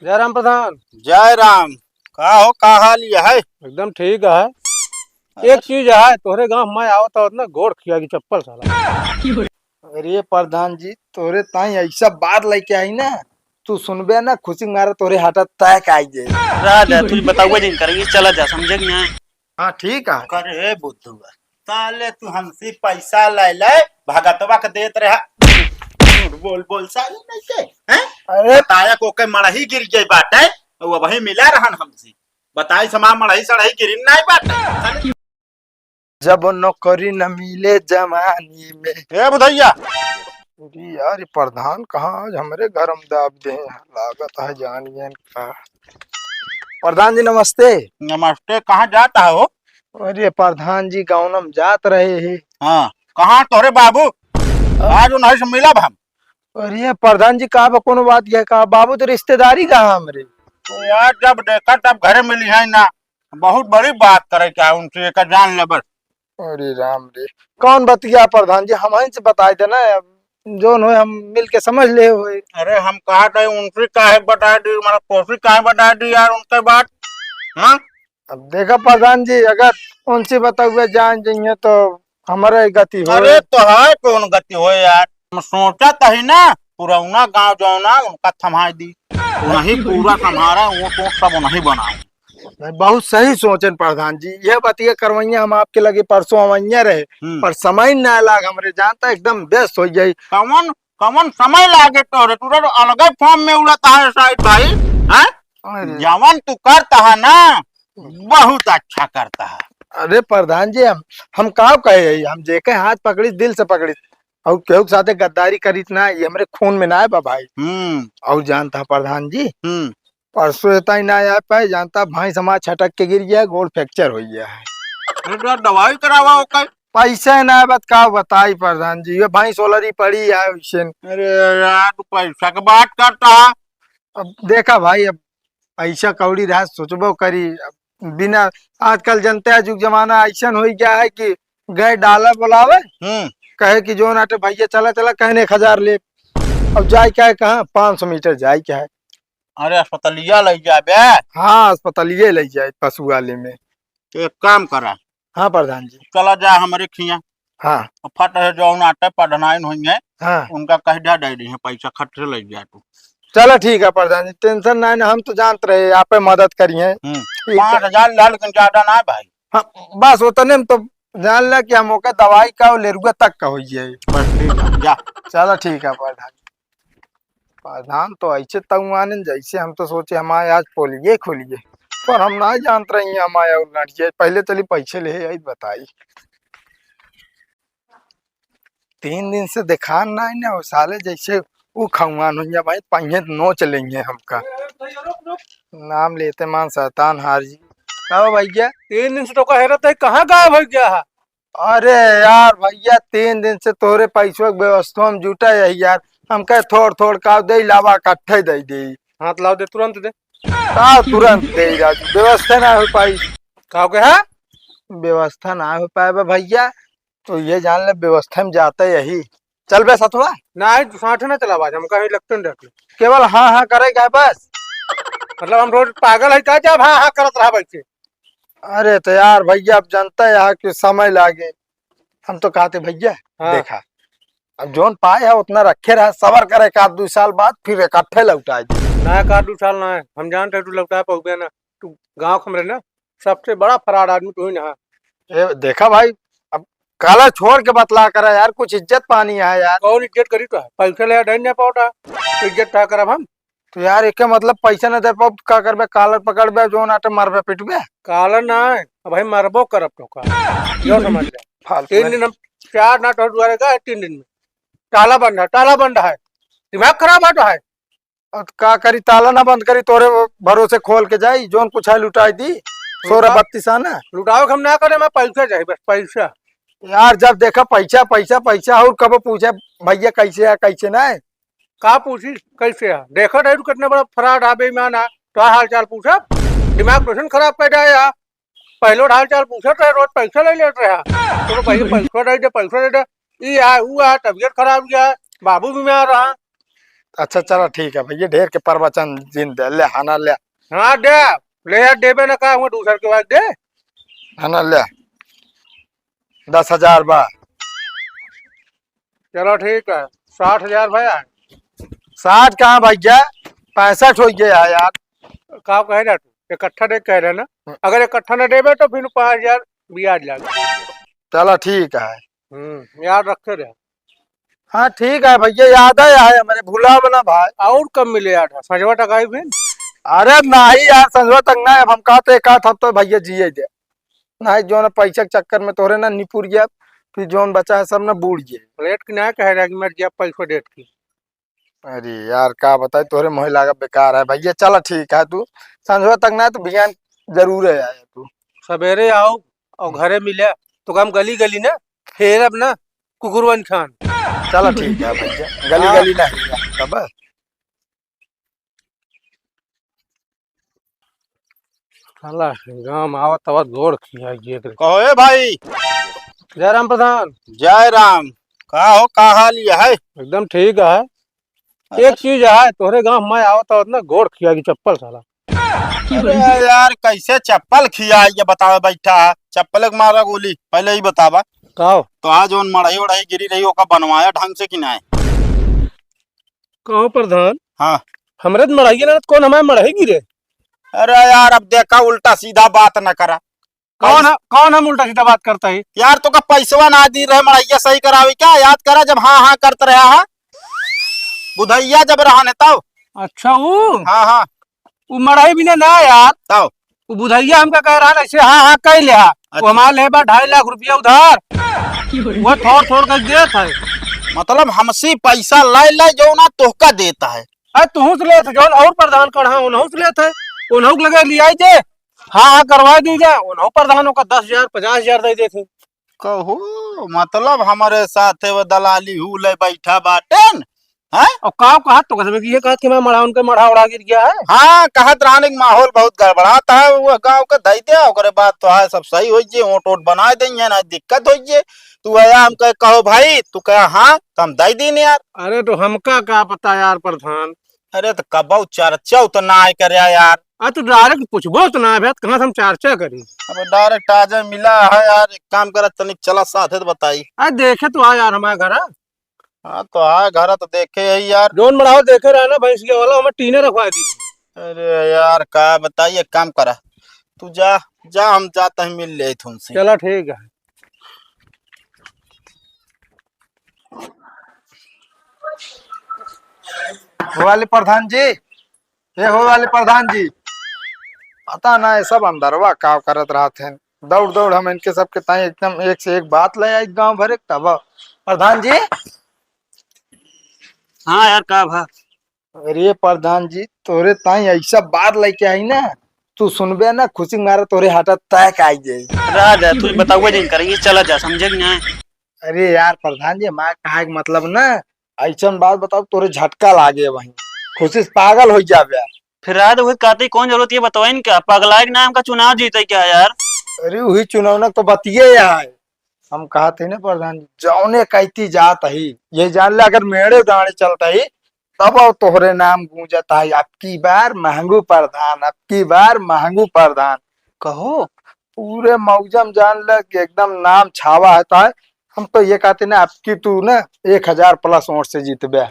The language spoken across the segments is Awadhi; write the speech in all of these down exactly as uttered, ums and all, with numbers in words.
जय राम प्रधान। जय राम। का हो, का हाल ये है? एकदम ठीक है। एक चीज है, तोहरे गाँव मैं आवत आवत ना गोड़ खिया गई चप्पल साला। अरे प्रधान जी, तोरे ताई ऐसा बात लेके आई ना, तू सुनबे ना, खुशी मारे तोरे heart attack आई जाए। रह दे, तुझे बताउबे नहीं करेंगे, चला जा, समझे कि नहीं? हाँ, ठीक है। करे बुद्धू, साले तू हमसे पैसा ले ले, भगतवा के देत रहा। झूठ बोल बोल साले नहीं के, हैं? अरे बताया को के मड़ही गिर गई बाटे, वो वही मिला रहन हमसे। बताई समा मड़ही सड़ही गिरिन नहीं बाटे। साले जब नौकरी न मिले जवानी में। ए बुधैया। अरे यार, ये प्रधान कहाँ आज हमरे घर में दाब दे हैं? लागत है जानियन का। प्रधान जी नमस्ते। नमस्ते, कहाँ जाता हो? अरे प्रधान जी, गाँव में जात रहे ही। हाँ, कहाँ तोहरे बाबू? आज उन्हीं से मिलब हम। अरे प्रधान जी, का बा, कोनो बात है का? बाबू तो रिश्तेदारी का हमरे। तो यार, जब देखा तब घरे मिली है ना, बहुत बड़ी बात करे क्या उनसे, एक जान ले बस। अरे राम रे, कौन बतिया प्रधान जी, हमहीं से बताई देना, जौन होए हम मिल के समझ ले होए। अरे हम कहा थे उनसे काहे बता दी, हमारा तोसी काहे बता दी यार उनके बात, हाँ? अब देखा प्रधान जी, अगर उनसे बताउबे जान जइहे तो हमारा ही गति होए। अरे तो है कौन गति होए यार, हम सोचा तो ही ना, पुरौना गाँव जौना उनका थमाई दी, वही पूरा संभारा, वो तो सब वही बनाओ। नहीं, बहुत सही सोचन प्रधान जी। यह बतिया करवइया हम आपके लगे परसों अवइया रहे, हम्म। पर समय ना लाग हमरे, जानता एकदम व्यस्त हो जाई। कौन, कौन समय लागे तोरे? तू तो अलग form में उड़ता है शायद भाई, हैं? अरे। जवन तू करता है ना, बहुत अच्छा करता है। अरे प्रधान जी, हम, हम का कहे, हम जेके हाथ पकड़ी, दिल से पकड़ी, और केहू के साथे गद्दारी करीत ना, ये हमरे खून में ना है बा भाई। हम्म। और जानता है प्रधान जी, हम्म। परसों एता ही ना आ पाए, जानता भैंस हमार छटक के गिर गया, गोड़ fracture हो गया है। अरे तो दवाई करावा ओकर। पैसे ना बत का बताई प्रधान जी, ये भैंस ओलरी पड़ी है वैसे। अरे यार, तू पैसा के बात करता है। अब देखा भाई, अब पैसा कौड़ी रहा सोचबो करी, अब बिना, आजकल जनता है, जुग जमाना ऐसन हो गया है कि गए डाला बुलावे, हम्म। कहे कि जो नाटे भैया चला चला, कहने एक हजार ले, अब जाए क्या है, कहाँ पाँच सौ मीटर जाए क्या है। अरे अस्पतालिया लइ जाबे। हाँ, अस्पतालिये लइ जाए पशु वाले में। एक काम करा। हाँ प्रधान जी। चला जा हमरे खिया। हाँ। फट है जौन आटे पढ़नाइन होइहैं, हाँ। उनका कह दे, दे दी है पैसा, खट से लइ जा तू। चला ठीक है प्रधान जी, tension ना है, हम तो जानत रहे आप मदद करी हैं। हम्म। ठीक है। पाँच हजार ला, लेकिन ज्यादा ना है भाई। हाँ, बस उतने में तो जान ला कि हम ओके दवाई का और लेरुआ तक का होइए। बस ठीक है, जा। चला ठीक है प्रधान। प्रधान तो ऐसे तउआनन जैसे हम तो सोचे हमारे आज पोलिये खुलिये, पर हम ना जानत रही हमारे और गांठिया। पहले चली पैसे ले आई बताई। तीन दिन से देखान ना है ना, वो साले जैसे वो खउआन हो गया भाई, पहिए नोच लेंगे हमका। नाम लेते मान शैतान हार जी। का हो भैया, तीन दिन से तो कहे रहते हैं, कहाँ गायब हो गया है? अरे यार भैया, तीन दिन से तोरे पैसों के व्यवस्था में जुटा है यार। हम कहे थोड़ थोड़ का दे, लावा इकट्ठे दे दे। हाँ, तो लाओ दे, तुरंत दे। का तुरंत दे राजू, व्यवस्था ना हो पाई। का हो गया? व्यवस्था ना हो पाए बा भैया, तो ये जान ले व्यवस्था में जाता यही। चल बे सथवा। ना, साथ ना चला बाज, हम कहीं लगते नहीं रहते। केवल हाँ हाँ करे का बस। मतलब हम रोज पागल है का, जब हाँ हाँ करत रहा बैठे। अरे तो यार भैया, अब जनता है यहाँ कि समय लागे। हम तो कहते भैया, हाँ। देखा, अब जौन पाए है उतना रखे रहा, सबर करे, एक आध दू साल बाद फिर इकट्ठे लौटाए दे। ना, एक आध दू साल ना है, हम जानते हैं तू लौटा पाओगे ना। तू गाँव के हमरे ना सबसे बड़ा fraud आदमी तू ही ना है। ए, देखा भाई, अब काला छोड़ के बतला करा यार, कुछ इज्जत पानी है यार। कौन इज्जत करी तो है? पैसा ले डर नहीं पाओटा, तो इज्जत का करब हम? तो यार, एके मतलब पैसा न दे पाओ, का करबे? Collar पकड़बे, जौन आटे मारबे, पिटबे। Collar ना है, अब भाई मारबो करब तो का। जो समझ ले। फालतू तीन है। दिन हम चार ना तो दुआरे गए, तीन दिन में ताला बंद है, ताला बंद है। दिमाग खराब है तो है। अब का करी, ताला ना बंद करी, तोरे भरोसे खोल के जाई, जौन कुछ है लुटाई दी, सोरा लुटाओ। बत्तीस आना। लुटाओ के हम ना करे, मैं पैसा चाहिए, बस पैसा। यार, जब देखा पैसा, पैसा, पैसा, और कब पूछे भैया कैसे है, कैसे ना है? का पूछी, कैसे है? देखत है तू कितना बड़ा fraud है, बेईमान है। तो हाल चाल पूछब? दिमाग तो खराब कर जाए यार। पहले हाल चाल पूछत रहे, रोज पैसा ले लेत रहे। तो भाई पैसा दे दे, पैसा दे दे। ई आ, ऊ आ, तबीयत खराब हुआ, बाबू बीमार रहा। अच्छा, चला, ठीक है भइया, ढेर के प्रवचन जिन दे, ले, हना ले। हाँ, दे, ले यार, देबे ना का, हुआ दूसर के बाद दे। हना ले, दस हजार बा। चलो, ठीक है, साठ हजार भइया। साठ कहाँ भइया, पैंसठ होइ गया है यार। का कहे ना तू, इकट्ठा दे कह रहे ना, अगर इकट्ठा ना देबे तो फिर पाँच हजार ब्याज लागे। चलो, ठीक है। हम्म, याद रखे रहे। हाँ, ठीक है भइया, याद है, है हमरे, भुलाब ना भाई। और कब मिले यार, संझवा तक आई फिर? अरे नहीं यार, संझवा तक ना, अब हम कहते एक आध हफ्ता भइया जिए दे। नहीं, जौन पैसा के चक्कर में तोहरे ना निपुर गया, फिर जौन बचा है सब ना बूड़ गया। प्लेट की ना कह रहा कि मर गया पैसो डेट की। अरे यार, का बताई, तोहरे मोहे लागा बेकार है भइया। चला, ठीक है, तू संझवा तक ना, तू बिहान जरूर है आया तू। सवेरे आओ और घरे मिले, तो हम गली गली ना फेरब ना कुकुरवन खान। चला, ठीक है भइया, गली हाँ। गली ना हिया, तब। साला गाँव में आवत आवत गोड़ खिया गए रे। कहो ए भाई। जय राम प्रधान। जय राम। का हो, का हाल ये है? एकदम ठीक है। एक चीज है, तोहरे गाँव में आवत आवत ना गोड़ खिया गई चप्पल साला। अरे यार, कैसे चप्पल खिया ये बतावे बैठा है? चप्पल के मारा गोली, पहले ही बतावा। का हो? तो आज जौन मड़ही उड़ही गिरी रही, ओका बनवाया ढंग से कि नहीं? कहो प्रधान। हाँ। हमरे तो मड़ाइए ना, तो कौन हमारे मड़ाई गिरे? अरे यार, अब देखा, उल्टा सीधा बात न करा। कौन पैस- है, कौन हम उल्टा सीधा बात करता है? यार, तोका पैसवा ना दी रहे मड़ाइया सही करावे क्या? याद करा, जब हाँ हाँ करत रहा है बुधैया जब रहा ने तब। अच्छा, वो? हाँ, हाँ। वो मड़ाई भी ना, ना यार। तब? वो बुधैया हमका कह रहा ना, ऐसे हाँ हाँ कह ले हा। अच्छा। वो हमारे ले बा ढाई लाख रुपया उधार। वो थोड़ थोड़ कर देत है। मतलब हमसे पैसा ले ले जो ना तोहका देता है। अरे तुहू से लेत है, जौन और प्रधान कढ़ा उन्हों से लेत है, उन्हों के लगे लियाई दे, हाँ हाँ करवा दी जा, उन्हों प्रधानों का दस हजार पचास हजार दे देते। कहो, मतलब हमरे साथे वो दलाली हूले बैठा बाटेन, हैं? और का कहत तो कसम कि ये कहत कि मैं मढ़ा, उनके मढ़ा उड़ा गिर गया है। हाँ, कहत रहन कि माहौल बहुत गड़बड़ात है, वो गाँव के दई दे, ओकरे बाद तो है सब सही होइ जे, ओट ओट बनाए दे, ये ना दिक्कत होइ जे। तू आया हम कहे, कहो भाई, तू कहा हाँ, तो हम दई दीन यार। अरे तो हमका का पता यार प्रधान। अरे तो कबऊ चर्चा तो ना आए करे यार। आ, तू direct पूछबो तो ना, अबे कहाँ से हम चर्चा करी? अब direct आ जाए, मिला है यार, एक काम करा, तनिक चला साथे तो बताई। आ, देखे तो आ यार हमारे घर। हाँ, तो आ घर तो देखे है यार। जौन मड़ावा देखे रहा ना भैंसिया वाला, हमें टीने रखवा दी। अरे यार, का बताई, एक काम करा, तू जा, जा, हम जाते हैं, मिल ले तुमसे। चला, ठीक है। हो वाले प्रधान जी, ए हो वाले प्रधान जी, पता ना ये सब अंदरवा का करत रहत हैं। दौड़ दौड़ हम इनके सबके ताई एकदम एक से एक बात ले आई गांव भरे के तब। प्रधान जी। हाँ यार, का भा? अरे प्रधान जी, तोरे ताई ऐसा बात लेके आई ना, तू सुनबे ना, खुशी के मारे तोरे heart attack आई जाए। रह जा, तू बताउबे जिन करेंगे, चला जा, समझे कि नहीं? अरे यार प्रधान जी, हमारे कहा के मतलब ना, ऐसन बात बताओ, तोरे झटका लागे वहीं, खुशी से पागल हो जाबे। फिर रात हुई काती कौन जरूरत ये बताओ इनका, पगलाए के नाम का चुनाव जीते क्या यार? अरे वही चुनाव ना तो बतिये है, हम कहा थे ना प्रधान जी, जौने कहती जात ही, ये जान ले अगर मेड़े दाड़े चलता ही, तब और तोहरे नाम गूंजत है, "अबकी बार महंगू प्रधान, अबकी बार महंगू प्रधान।" कहो, पूरे मौजम जान ले कि एकदम नाम छावा है ताय। हम तो ये कहते ना, अबकी तू ना एक हजार plus वोट से जीतबे।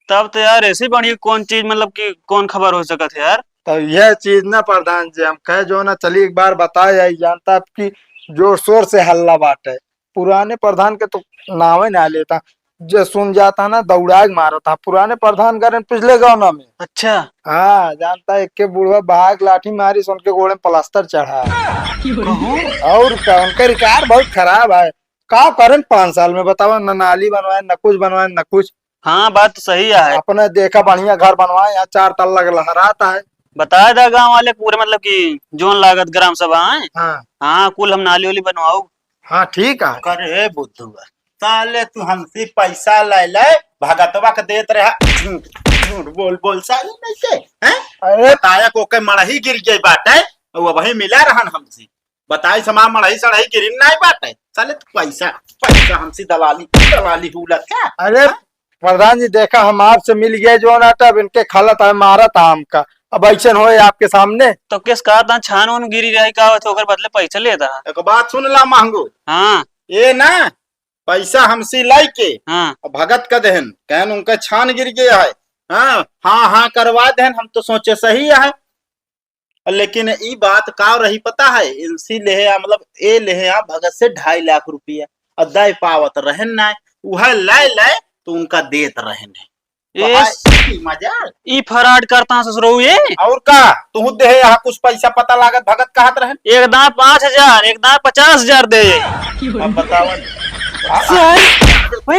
तब तो यार, ऐसी बढ़िया कौन चीज, मतलब कि कौन खबर हो सकत है यार? तो यह चीज ना प्रधान जी, हम कहे जो ना, चली एक बार बताए जाई, जानता अबकी जोर शोर से हल्ला बाटे। पुराने प्रधान के तो नावे ना लेता, जे सुन जाता ना, दौड़ा के मारता। पुराने प्रधान करे पिछले गाँव में। अच्छा। हाँ, जानता, एक के बुढ़वा भाग लाठी मारी, सुन के गोड़े में प्लास्टर चढ़ा। कहो। और का, उनका record बहुत खराब है। का करन पाँच साल में, बतावा, न नाली बनवाए, न कुछ बनवाए, न कुछ। हाँ, बात तो सही है। अपने देखा बढ़िया घर बनवाए, यहाँ चार तल्ला के लहराता है। बताए दा गाँव वाले पूरे, मतलब कि जोन लागत ग्राम सभा है। हाँ। हाँ, कुल हम नाली वाली बनवाओ। हाँ, ठीक है। करे हे बुद्धू, साले तू हमसे पैसा ले ले, भगतवा के देत रहा, झूठ, झूठ बोल बोल साले नहीं के, हैं? अरे बताया को के मड़ही गिर गई बाटे, वो वही मिला रहन हमसे, बताई समा मड़ही सड़ही गिरिन नहीं बाटे, साले तू पैसा, पैसा हमसे दलाली, दलाली हुलत का, अरे हाँ? प्रधान जी, देखा, हम आपसे मिल गए, जो ना, तब इनके खलत है, मारत है हमका। अब ऐसन होए आपके सामने। तो किस कहा था, छान उन गिरी रही का होते, ओकर बदले पैसा लेता है। एक बात सुन ला, महंगू। हाँ। ये ना, पैसा हमसे लाई के हाँ। भगत का देहन, कहन उनका छान गिर गया है। हाँ, हाँ, हाँ करवा देहन, हम तो सोचे सही है। लेकिन ई बात का रही पता है, इनसी लेहे आ, मतलब, ए लेहे आ भगत से ढाई लाख रुपया, और दे पावत रहन ना, उहे ले ले तो उनका देत रहन है। तो ए, हाय, ई मजा। ई fraud करता है ससुरऊ ये। और का, तू देहे यहाँ कुछ पैसा पता लागत भगत कहत रहन। एक दाए पाँच हजार, एक दाए पचास हजार दे। अब बतावन। सर,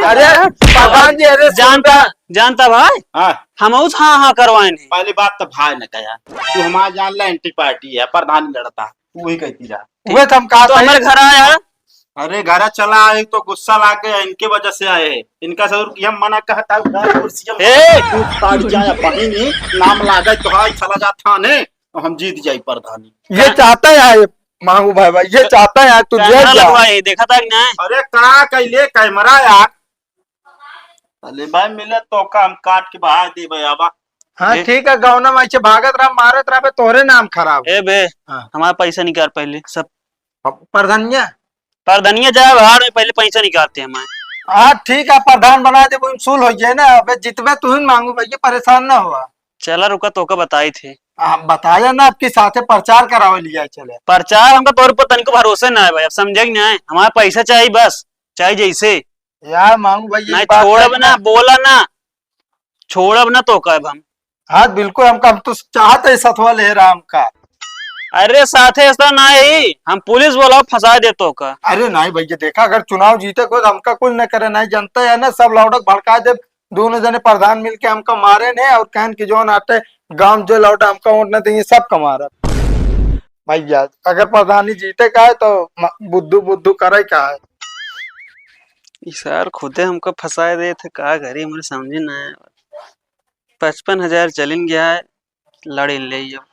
अरे, प्रधान जी, अरे, जानता, जानता भाई? हाँ। हम उस हाँ, हाँ करवाए नहीं। पहली बात तो भाई ने कहा, तू हमारा जान ला, anti party है, प्रधान लड़ता, तू ही कहती रहा। वे तो हम कहा तो था हमारे घर आया। अरे, घर चला आए तो गुस्सा लाग गया, इनके वजह से आए हैं। इनका ससुर की हम मना कहता है, घर कुर्सी हम ए! तू तार जाए, पानी नहीं, नाम लागे तो हाय चला जा थाने, तो हम जीत जाई प्रधानी। ये चाहता है, ये मांगू भाई, भाई, ये चाहता है तू camera जीत जा। लगवाए, देखा था कि नहीं? अरे, का कैले camera यार? अरे भाई, मिले तो का हम काट के बहा दे भाई, आवा। हाँ, ए? ठीक है, गौना में ऐसे भागत रहा, मारत रहा, बे, तोहरे नाम खराब। ए बे, हाँ। हमारा पैसा निकाल पहले, सब। अब प्रधानिया? प्रधानिया जाए बाहर में, पहले पैसा निकालते हैं हमारे। हाँ, ठीक है, प्रधान बना दे, वो सुल हो जाए ना, अबे जितबे तू ही मांगू भैया, परेशान ना हुआ। चला रुका, तोका बताई थे। हाँ, बताया ना, आपके साथे प्रचार करावे लिया चले। प्रचार हमका तोर पर तनिको भरोसे ना है भाई, अब समझे कि नहीं? हमारा पैसा चाहिए बस, चाहे जैसे। यार मांगू भाई, ये नहीं बात छोड़ब है ना, ना। बोला ना, छोड़ब ना तोका अब हम। हाँ, बिल्कुल, हमका, हम तो चाहत है सथवा ले राम का। अरे साथे ऐसा नहीं, हम पुलिस बोलाओ, फंसा दे तोका। अरे नहीं भैया, देखा, अगर चुनाव जीते को तो हमका कुछ न करे, नहीं जनता है ना, सब लौटक भड़का दे। दोनों जने प्रधान मिलके हमका मारे ने और कहन कि जौन आटे गांव जो लौटा हमका वोट न देंगे, सब कमारा। भैया, अगर प्रधानी जीते का है तो म-, बुद्धू बुद्धू करे का है। ई सार खुदे हमको फंसाए दे थे, का करी, हमरे समझे ना आए। पचपन हजार चलिन गया है, लड़िन ले अब।